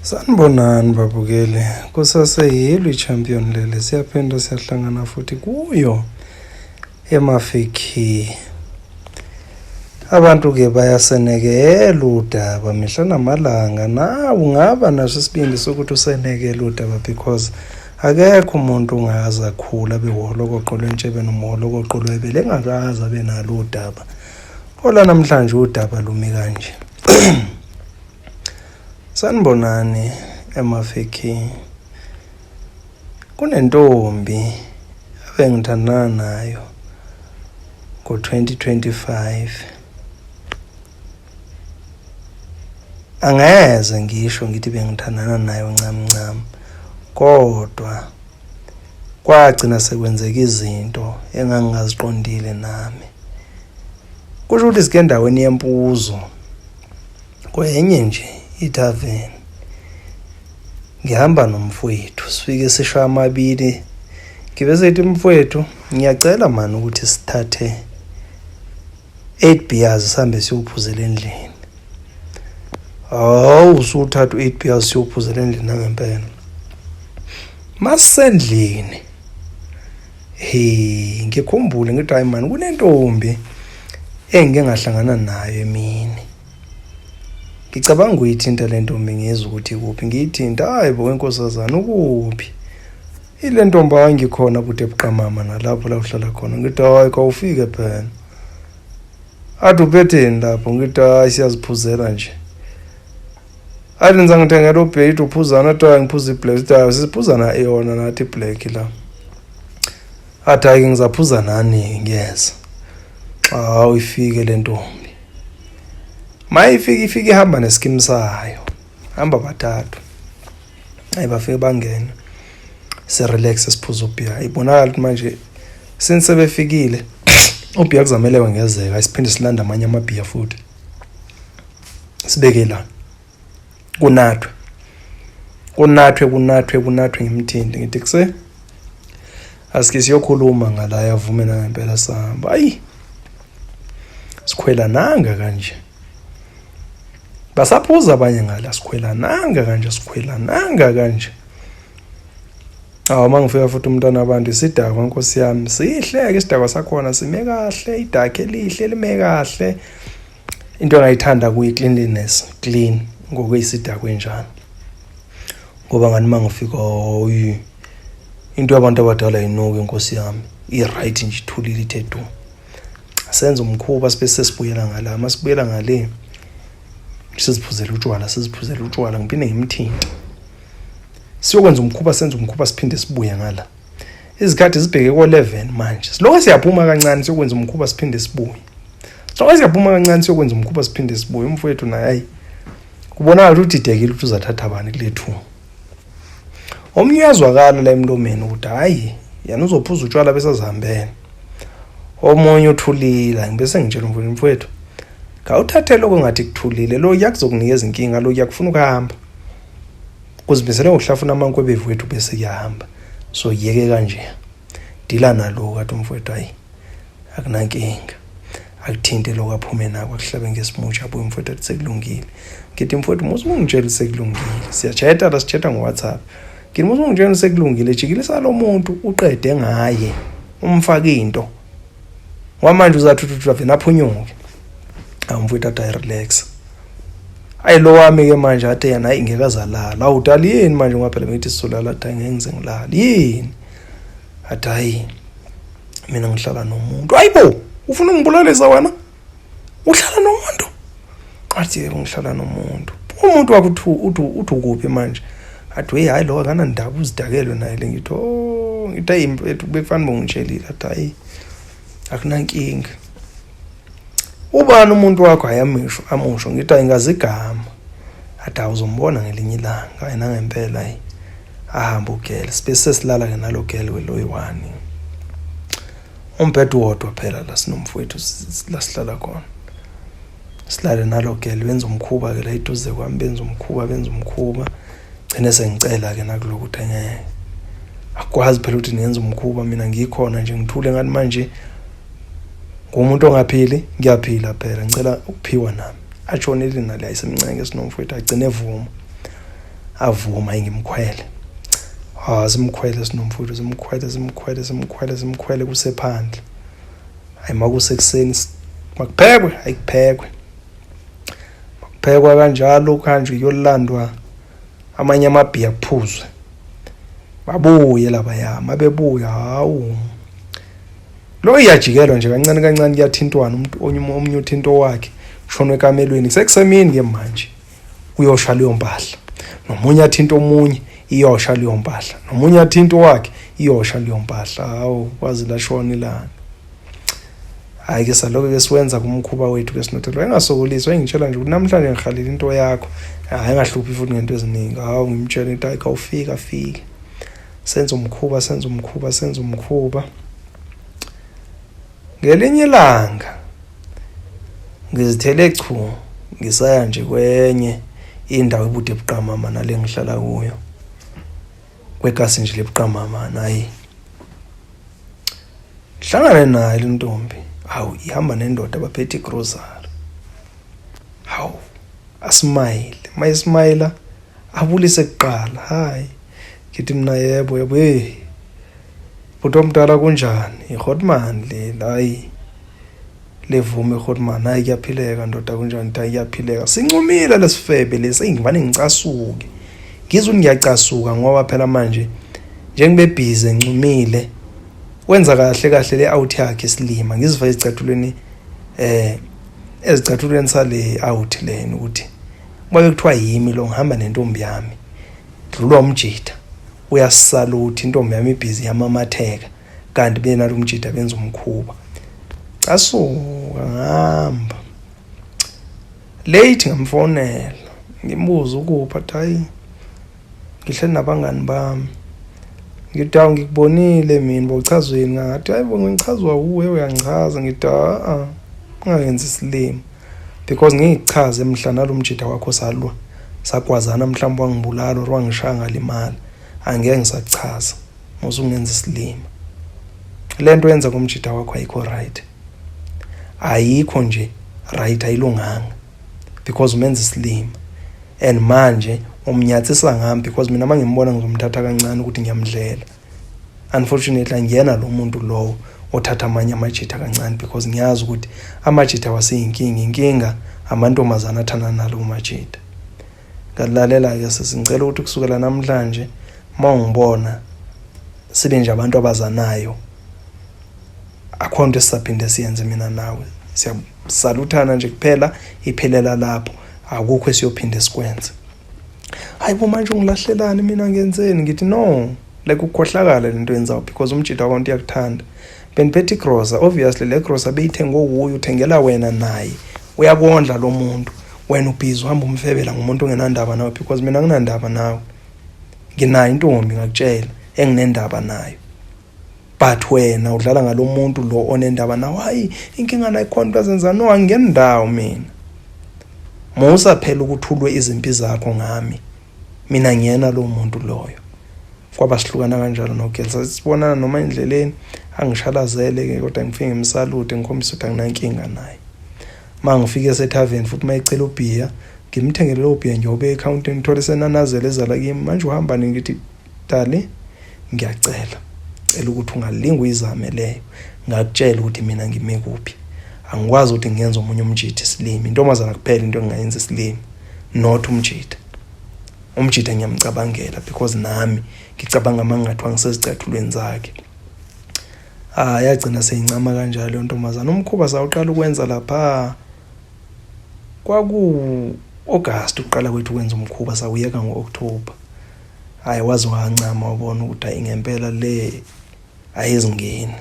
Sanibonani babukeli, kusaseyilo i-champion leli, siyaphinda siyahlangana futhi kuyo eMafiki. Abantu-ke bayasenekela udaba mihla namalanga, nawe ungaba naso isibindi sokuthi usenekele udaba because akekho umuntu ongaze akhule abe wolokoqo lwentshebe noma wolokoqo lwebele engakaze abe nalo udaba. Ola namhlanje udaba lumi kanje. Sanibonani eMafiki. Kunentombi ebengithandana nayo ngo-2025. Angeze ngisho ngithi bengithandana nayo ncam ncam kodwa kwagcina sekwenzeka izinto engangingaziqondile nami. Kusho ukuthi sike endaweni yempuzo kwenye nje ithaveni ngihamba nomfowethu sifike sishaya amabili ngibe sethi mfowethu ngiyacela mani ukuthi sithathe 8 beers sihambe siyophuzela endlini. Hawu usuthatha u-8 beers siyophuzela endlini nangempela. Masendlini he ngikhumbule ngithi hayi mani kunentombi engike ngahlangana nayo emini. Ngicabanga ukuyithinta le ntombi ngizwe ukuthi ikuphi ngiyithinta hayi bo wenkosazana ukuphi ile ntombi hayi ngikhona bude buqamama nalapho la uhlala khona ngithi hayi kawufike phela athi uphetheni lapho ngithi hayi siyaziphuzela nje athi ngiza ngithengela ubheyidi uphuzana athi hayi ngiphuza iblack athi hayi siphuzana yona nathi iblack la athi hayi ngizaphuza nani ngiyeza hawu ifike le ntombi mayifike ifike ihamba nesikimu sayo hamba bathathu hayi bafike bangena sirelax siphuza ubhiya ibonakala ukuthi manje since sebefikile ubhiya kuzamele wengezeka siphinde silanda amanye amabhiya futhi sibeke la kunathwe kunathwe kunathwe kunathwe ngimthinte ngithi kuse asike siyokhuluma ngala yavume nangempela sahamba ayi sikhwelananga kanje basaphuza abanye ngala sikhwelananga kanje sikhwelananga kanje awu uma ngifika futhi umntwana abantu isidakwa nkosi yami sihle-ke isidakwa sakhona sime kahle idakhe elihle lime kahle into engayithanda kuyi-cleanliness clean ngokuyisidakwa enjani ngoba ngani uma ngifika oyi into yabantu abadala yinuke nkosi yami i-right nje ithulile ithe du senze umkhuba sibe sesibuyela ngala uma sibuyela ngale siziphuzela utshwala siziphuzela utshwala ngiphinde ngimthinte siyokwenza umkhuba senze umkhuba siphinde sibuye ngala izikhathi zibheke ko-11 manje silokho siyaphuma kancane siyokwenza umkhuba siphinde sibuye silokho siyaphuma kancane siyokwenza umkhuba siphinde sibuye umfowethu naye ayi kubonakala ukuthi udidekile ukuthi uzathatha bani kule two Omunye uyazwakala la emlomeni ukuthi hhayi yena uzophuza utshwala bese azihambele. Omunye uthulile ngibese ngitshela umfowethu mfowethu ngawuthathe lokho ngathi kuthulile lo kuyakuzokunikeza inkinga lo kuyakufuna ukuhamba. Kuzimisele ngokuhlafuna amankwebevu wethu bese kuyahamba. So yeke kanje. Dila nalo kathi umfowethu hayi akunankinga akuthinte lokho aphume nako akuhlabe ngesimutsha abuye umfowethu athi sekulungile ngithi mfowethu musa ungitshela sekulungile siyacheta la sicheta ngo-whatsapp ngithi musa ungitshela sekulungile jikilisa lo muntu uqede ngaye umfake into ngoba manje uzathi uthi avele aphunyuke awu mfowethu athi ayirelax ayi lo wami-ke manje athi yena hayi ngeke azalala awu dali yini manje ngoba phela bengithi sizolala athi hayi ngeke ngize ngilale yini athi hayi mina ngihlala nomuntu hayibo ufuna ungibulalisa wena uhlala nomuntu athi yebo ngihlala nomuntu umuntu wakho uthi uthi uthi ukuphi manje athi hey hayi lo akanandaba uzidakelwe naye le ngithi oh ngithi hayi mfethu bekufanele bongitshelile athi hayi akunankinga ubani umuntu wakho ayamisho amusho ngithi ayingazi igama athi awuzombona ngelinye ilanga hayi nangempela hayi ahambe ugele sibe sesilala ke nalo gele weloyi-one umbhede wodwa phela la sinomfowethu la sihlala khona silale nalo gele benza umkhuba ke la eduze kwami benza umkhuba benza umkhuba gcine sengicela ke nakuloko ukuthi ngeke akwazi phela ukuthi ngenza umkhuba mina ngikhona nje ngithule ngathi manje ngumuntu ongaphili ngiyaphila phela ngicela ukuphiwa nami ashonile nale ayisemncenge sinomfowethu agcine evuma. Avuma ngimkhwele. Ah, simkhwele sinomfutho, simkhwele, simkhwele, simkhwele, simkhwele kusephandle. Hayi, makusekuseni makuphekwe, ayikuphekwe. Makuphekwa kanjalo kuhanjwe kuyolandwa amanye amabhiya kuphuzwe. Babuye labaya, mabebuya hawu. Lo iyajikelwa nje kancane kancane kuyathintwana umuntu omunye uthinto wakhe kushonwe ekamelweni sekusemini ke manje kuyosha leyo mpahla nomunye athinta omunye iyosha leyo mpahla nomunye athinta owakhe iyosha leyo mpahla hawu kwazi lashona ilanga. Hhayi ke salokho ke siwenza kumkhuba wethu ke sinothelo engasokolisi wayengitshela nje ukuthi namhlanje ngihalele into yakho hhayi engahluphi futhi ngento eziningi hawu ngimtshela into hayi kawufika fike senza umkhuba senza umkhuba senza umkhuba. Ngelinye ilanga ngizithele chu ngisaya nje kwenye indawo ebude buqamama nale ngihlala kuyo kwekasi nje lebuqamama nayi hlangane naye le ntombi hawu ihamba nendoda baphethe igrosari hawu asmayile mayismayila abulise kuqala hayi ngithi mina yebo yebo hey bhuti omdala kunjani ihotman leli hayi levume ihotman hayi kuyaphileka ndoda kunjani hayi kuyaphileka sincumile lesifebe lesi engivane ngicasuke ngizwe ngiyacasuka ngoba phela manje njengibe busy ncumile wenza kahle kahle le out yakhe isilima ngizifake ezicathulweni eh ezicathulweni sale out lena ukuthi uma bekuthiwa yimi lo ngihamba nentombi yami dlulwa umjitha uyasaluthi intombi yami ibhizi yamamatheka kanti benalo umjitha benza umkhuba casuka ngihamba late ngamfonela ngimbuza ukuphi athi hayi ngihleli nabangani bami ngithi awu ngikubonile mina bowuchazweni ngathi hayi bo ngichazwa wuwe uyangichaza ngithi a ungayenzi isilima because ngikuchaze mhla nalomjida wakho salwa sagwazana mhlawumbe wangibulala or wangishaya ngalimala angeke ngisakuchaza muze ungenza isilima lento yenza kumjida wakho ayikho right ayikho nje right ayilunganga because umenza isilima and manje umnyathisa ngami because mina mangimbona ngizomthatha kancane ukuthi ngiyamdlela unfortunately angiyena lo muntu lowo othatha amanye amajitha kancane because ngiyazi ukuthi amajitha waseyinkinga inkinga amantombazana athandana nalo majitha ngalalela-ke sisi ngicela ukuthi kusukela namhlanje uma ungibona sibe nje abantu abazanayo akho nto esisaphinde siyenze mina nawe siyasaluthana nje kuphela iphelela lapho akukho esiyophinde sikwenze hayi bo manje ungilahlelani mina ngenzeni ngithi no like ukukhohlakala lento yenzayo because umjita wabantu uyakuthanda beniphethe igrosa obviously le grosa beyithengwe wuye uthengela wena naye uyakondla lo muntu wena ubhizi uhamba umfebela ngumuntu ongenandaba nawe because mina nginandaba nawe nginayo intombi ngakutshela enginendaba nayo but wena udlala ngalomuntu lo onendaba nawe hayi inkinga nayo khona into azenza no angingendawo mina musa phela ukuthulwe izimpi zakho ngami mina ngiyena lo muntu loyo kwaba sihlukana kanjalo nogel sasibonana noma endleleni angishalazele ke kodwa ngifike ngimsalute ngikhombise ukuthi anginankinga naye uma ngifike esethaveni futhi uma ecela ubhiya ngimthengele lowo bhiya ngiyobe ekhawuntini ngithole senanazela ezala kimi manje uhamba nini ngithi dali ngiyacela cela ukuthi ungalinga uyizame leyo ngakutshela ukuthi mina ngime kuphi angikwazi ukuthi ngiyenze omunye umjitha isilimi intombazana kuphela into engingayenza isilimi not umjitha umjitha ngiyamcabangela because nami ngicabanga uma ngingathiwa ngisezicathulweni zakhe ah yagcina seyincama kanjalo leyo ntombazana umkhuba sawuqala ukwenza lapha kwaku August uqala kwethu ukwenza umkhuba sawuyeka ngo-October hayi waze wancama wabona ukuthi hayi ngempela le ayizingeni.